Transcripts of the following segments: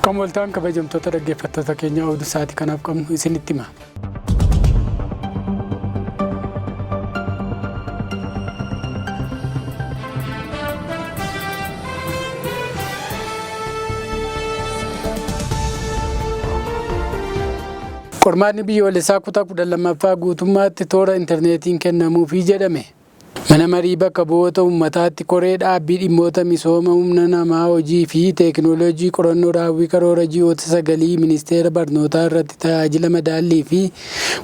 Akkam ooltaan kabajamtoota dhaggeeffattoota keenya, oduu sa'aatii kanaaf qabnu isinitti hima. Qormaanni biyyoolessaa kutaa 12ffaa guutummaatti toora intarneetiin kennamuufii jedhame. Mana marii bakka bu'oota uummataatti koree dhaabbii dhimmoota misooma humna namaa, hojii fi teekinooloojii qorannoo raawwii karoora ji'oota sagalii ministeera barnootaa irratti tajaajila madaallii fi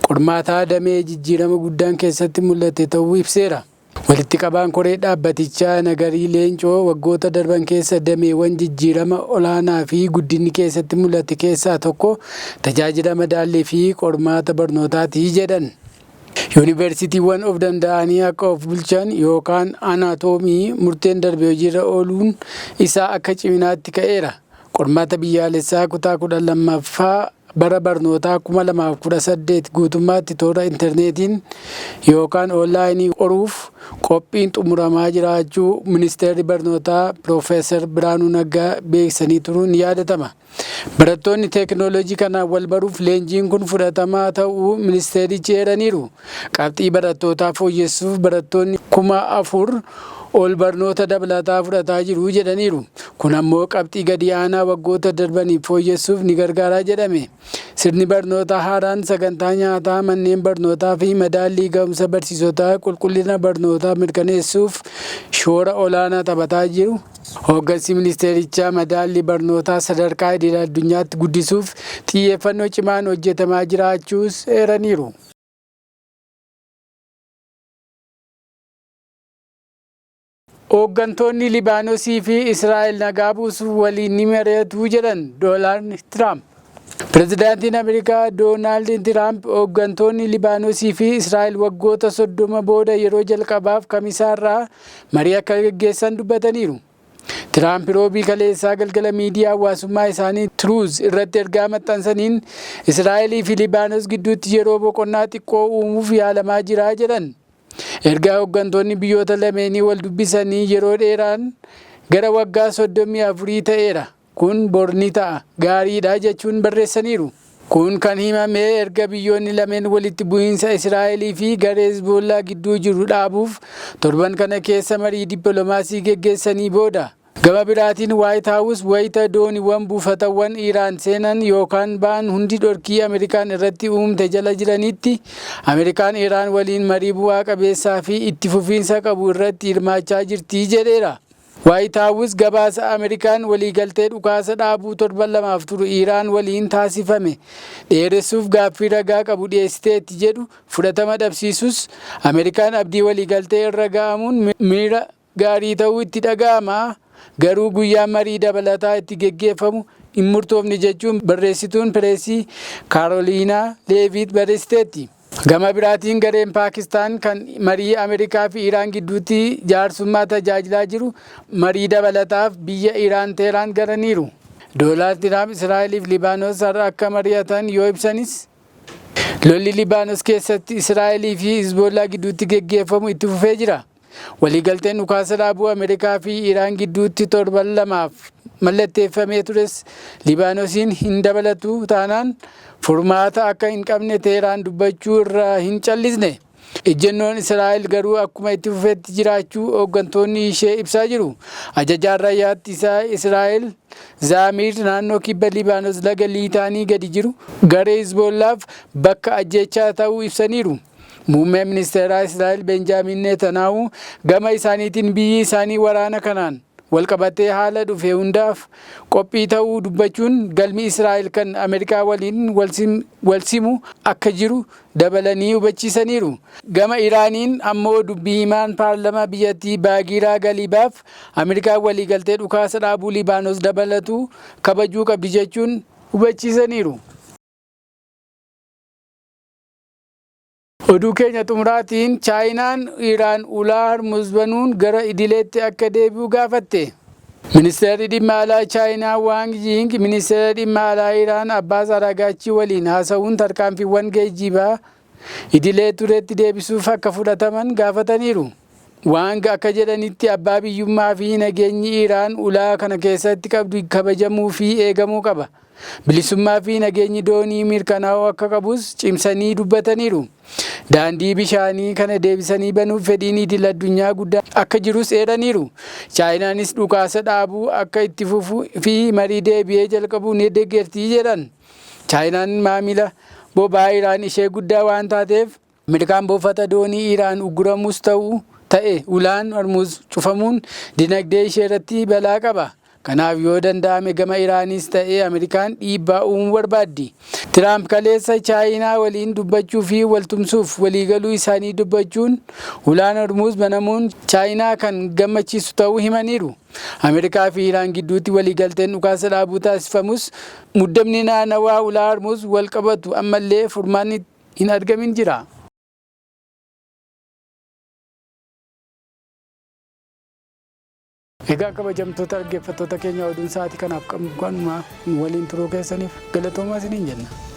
qormaataa damee jijjiirama guddaan keessatti mul'ate ta'uu ibseera. Walitti qabaan koree dhaabbatichaa Nagarii Leencoo waggoota darban keessa dameewwan jijjiirama olaanaa fi guddinni keessatti mul'ate keessaa tokko tajaajila madaallii fi qormaata barnootaati jedhan. Yuunivarsiitiiwwan of danda'anii akka of bulchan yookaan anaatoomii murteen darbe hojiirra ooluun isaa akka ciminaatti ka'eera. Qormaata biyyaalessaa kutaa 12ffaa bara barnootaa 2018 guutummaatti toora intarneetiin yookaan oonlaayinii qoruuf qophiin xumuramaa jiraachuu ministeerri barnootaa Piroofeesar Birhaanuu Naggaa beeksisanii turuun ni yaadatama. Barattoonni teekinooloojii kanaan wal baruuf leenjiin kun fudhatamaa ta'uu ministeerichi eeraniiru. Qabxii barattootaa fooyyessuuf barattoonni 4,000 ol barnoota dabalataa fudhataa jiru jedhaniiru. Kun ammoo qabxii gadi aanaa waggoota darbaniif fooyyessuuf ni gargaara jedhame. Sirni barnootaa haaraan sagantaa nyaataa manneen barnootaa fi madaallii ga'umsa barsiisotaa qulqullina barnootaa mirkaneessuuf shoora olaanaa taphataa jiru. Hooggansi ministeerichaa madaallii barnootaa sadarkaa idil addunyaatti guddisuuf xiyyeeffannoo cimaan hojjetamaa jiraachuus eeraniiru. Hooggantoonni Libaanosii fi Israa'el nagaa buusuuf waliin ni mari'atu jedhan Doonaald Tiraamp. Pirezidaantiin Ameerikaa Doonaald Tiraamp hooggantoonni Libaanosii fi Israa'el waggoota 30 booda yeroo jalqabaaf kamisaarraa marii akka gaggeessan dubbataniiru. Tiraamp roobii kaleessaa galgala miidiyaa hawaasummaa isaanii Truth irratti ergaa maxxansaniin Israa'elii fi Libaanos gidduutti yeroo boqonnaa xiqqoo uumuuf yaalamaa jira jedhan. Ergaa hooggantoonni biyyoota lameenii wal dubbisanii yeroo dheeraan gara waggaa 34 ta'eera. Kun bor ni ta'a. Gaariidha jechuun barreessaniiru. Kun kan himame erga biyyoonni lameen walitti bu'iinsa Israa'elii fi garee Hezbollaa gidduu jiru dhaabuuf torban kana keessa marii dippiloomaasii geggeessanii booda. Gama biraatiin Waayit Haawus wayita dooniiwwan buufatawwan Iraan seenan yookaan ba'an hundi dhorkii Ameerikaan irratti uumte jala jiranitti Ameerikaan Iraan waliin marii bu'aa qabeessaa fi itti fufiinsa qabu irratti hirmaachaa jirti jedheera. Waayit Haawus gabaasa Ameerikaan waliigaltee dhukaasa dhaabuu torban lamaaf turu Iraan waliin taasifame dheeressuuf gaaffii ragaa qabu dhiyeessiteetti jedhu fudhatama dhabsiisus, Ameerikaan abdii waliigaltee irra ga'amuun miira gaarii ta'uu itti dhaga'ama, garuu guyyaan marii dabalataa itti geggeeffamu hin murtoofne jechuun barreessituun pireesii Kaaroliinaa Leeviit barreessiteetti. Gama biraatiin gareen Paakistaan kan marii Ameerikaa fi Iraan gidduutti jaarsummaa tajaajilaa jiru marii dabalataaf biyya Iraan Teeraan galaniiru. Doonaald Tiraamp Israa'eliif Libaanos har'a akka mari'atan yoo ibsanis, lolli Libaanos keessatti Israa'elii fi Hizboollaa gidduutti geggeeffamu itti fufee jira. Waliigalteen dhukaasa dhaabuu Ameerikaa fi Iraan gidduutti torban lamaaf mallatteeffamee tures Libaanosiin hin dabalatu taanaan furmaata akka hin qabne Teeraan dubbachuu irraa hin callisne. Ejjennoon Israa'el garuu akkuma itti fufetti jiraachuu hooggantoonni ishee ibsaa jiru. Ajajaan raayyaa ittisaa Israa'el Zaamiir naannoo kibba Libaanos laga Liitaanii gadi jiru garee Hizboollaaf bakka ajjeechaa ta'uu ibsaniiru. Muummeen ministeeraa Israa'el Benjaamin Netanaahu gama isaaniitiin biyyi isaanii waraana kanaan walqabatee haala dhufe hundaaf qophii ta'uu dubbachuun galmi Israa'el kan Ameerikaa waliin walsimu akka jiru dabalanii hubachiisaniiru. Gama Iraaniin ammoo dubbii himaan paarlamaa biyyattii Baagiraa Galibaaf Ameerikaan waliigaltee dhukaasa dhaabuu Libaanos dabalatu kabajuu qabdi jechuun hubachiisaniiru. Oduu keenya xumuraatiin, Chaayinaan Iraan ulaa Hormuz banuun gara idileetti akka deebi'u gaafatte. Ministeerri dhimma alaa Chaayinaa Waang Ying ministeera dhimma alaa Iraan Abbaas Araagaachii waliin haasa'uun tarkaanfiiwwan geejjibaa idilee turetti deebisuuf akka fudhataman gaafataniiru. Waang akka jedhanitti abbaa biyyummaa fi nageenyi Iraan ulaa kana keessatti qabdu kabajamuu fi eegamuu qaba. Bilisummaa fi nageenyi doonii mirkanaa'uu akka qabus cimsanii dubbataniiru. Daandii bishaanii kana deebisanii banuuf fedhiin idil addunyaa guddaa akka jirus eeraniiru. Chaayinaanis dhukaasa dhaabuu akka itti fufuu fi marii deebi'ee jalqabuu ni deeggarti jedhan. Chaayinaan maamila boba'aa Iraan ishee guddaa waan taateef, Ameerikaan buufata doonii Iraan ugguramus ta'u ta'e ulaan Hormuz cufamuun dinagdee ishee irratti balaa qaba. Kanaaf yoo danda'ame gama Iraanis ta'ee Ameerikaan dhiibbaa uumuu barbaaddi. Tiraamp kaleessa Chaayinaa waliin dubbachuu fi waltumsuuf waliigaluu isaanii dubbachuun, ulaan Hormuz banamuun Chaayinaa kan gammachiisu ta'uu himaniiru. Ameerikaa fi Iraan gidduutti waliigalteen dhukaasa dhaabuu taasifamus, muddamni naannawaa ulaa Hormuz wal qabatu ammallee furmaanni hin argamin jira. Egaa kabajamtoota dhaggeeffattoota keenya, oduun sa'aatii kanaaf qabnu kanuma. Waliin turuu keessaniif galatoomaa isiniin jenna.